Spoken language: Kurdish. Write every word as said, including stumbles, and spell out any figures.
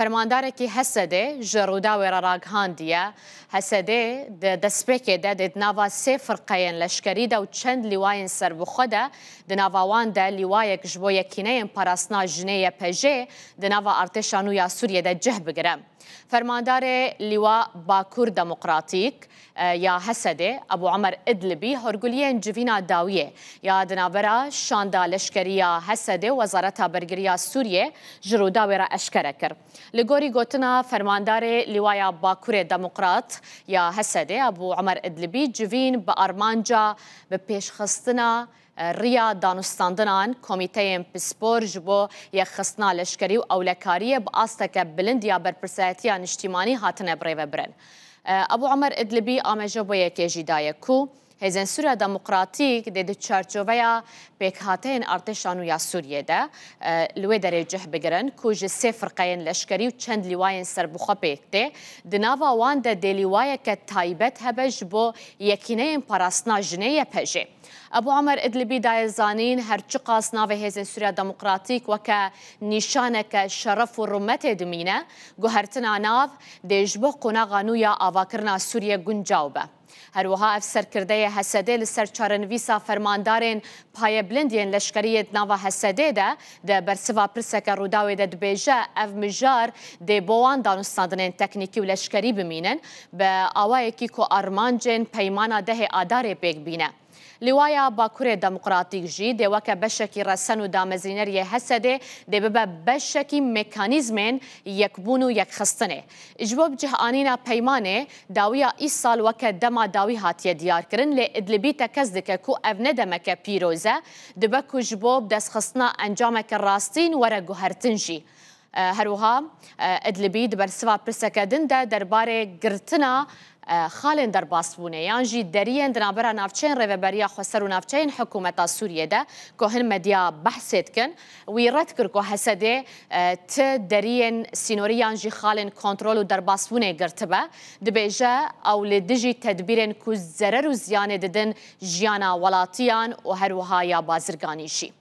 Fermandarekî H S D'ê ji Rûdawê re ragihandiye, H S D'ê di destpêkê de dê di nava sê firqeyên leşkerî de û çend lîwayên serbixwe de, di nava wan de lîwayek ji bo Yekîneyên Parastina Jinê Y P J, di nava artêşa nû ya Sûriyê de cih bigire. Fermandarê Lîwa Bakur Demokratîk, e, ya H S D'ê, Ebû Emer Idlibî, horguliyên civîna dawiyê ya di navbera şanda leşkerî ya H S D'ê û Wezareta Bergiriya Sûriyê ji Rûdawê re eşkere kir. Li gorî gotina fermandarê Lîwaya Bakurê Demokrat ya H S D'ê, Ebû Emer Idlibî, civîn bi armanca bi pêşxistina, e, riya danûstandinan komîteyên pispor ji bo yekxistina leşkerî û ewlekariyê bi asteke bilind ya berpirsiyetiya niştîmanî hatine birêvebirin. E, Ebû Emer Idlibî amaje bo yekê jî daye ku Hêzên Sûriya Demokratîk dê di çarçoveya pêkhateyên artêşa nû ya Sûriyê de, e, li wê derê cih bigirin ku ji sê firqeyên leşkerî û çend lîwayên serbixwe pêk tê, di nava wan de dê lîwayeke taybet hebe ji bo Yekîneyên Parastina Jinê Y P J. Ebû Emer Idlibî daye zanîn, her çiqas navê Hêzên Sûriya Demokratîk weke nîşaneke şeref û rûmetê dimîne, guhertina nav dê ji bo qonaxa nû ya avakirina Sûriyê guncaw be. Her wiha ev serkirdeyê H S D'ê li ser çarenivîsa fermandarên payebilind yên leşkerî yê di nava H S D'ê de di bersiva pirseke Rûdawê de dibêje, ev mijar dê bo wan danûstandinên teknîkî û leşkerî bimînin, bi awayekî ku armancên peymana dehê Adarê pêk bîne. Lîwaya Bakurê Demokratîk jî dê weke beşekî resen û damezrîner yê H S D'ê dê bibe beşekî mekanîzmên yekbûn û yekxistinê. Ji bo bi cih anîna peymanê, dawiya îsal weke dema dawî hatiye diyarkirin, lê Idlibî tekez dike ku ev ne demeke pîroz e, dibe ku ji bo bi destxistina encameke rastîn were guhertin jî. E, her wiha, e, Idlibî di bersiva pirseke din de derbarê girtina, e, xalên derbasbûnê yan jî deriyên di navbera navçeyên Rêveberiya Xweser û navçeyên hikûmeta Sûriyê de ku hin medya behsê dikin, wî red kir ku H S D'ê, e, ti deriyên sînorî yan jî xalên kontrol û derbasbûnê girtibe. Dibêje, ew li dijî tedbîrên ku zerer û ziyanê didin jiyana welatiyan û her wiha ya bazirganî jî.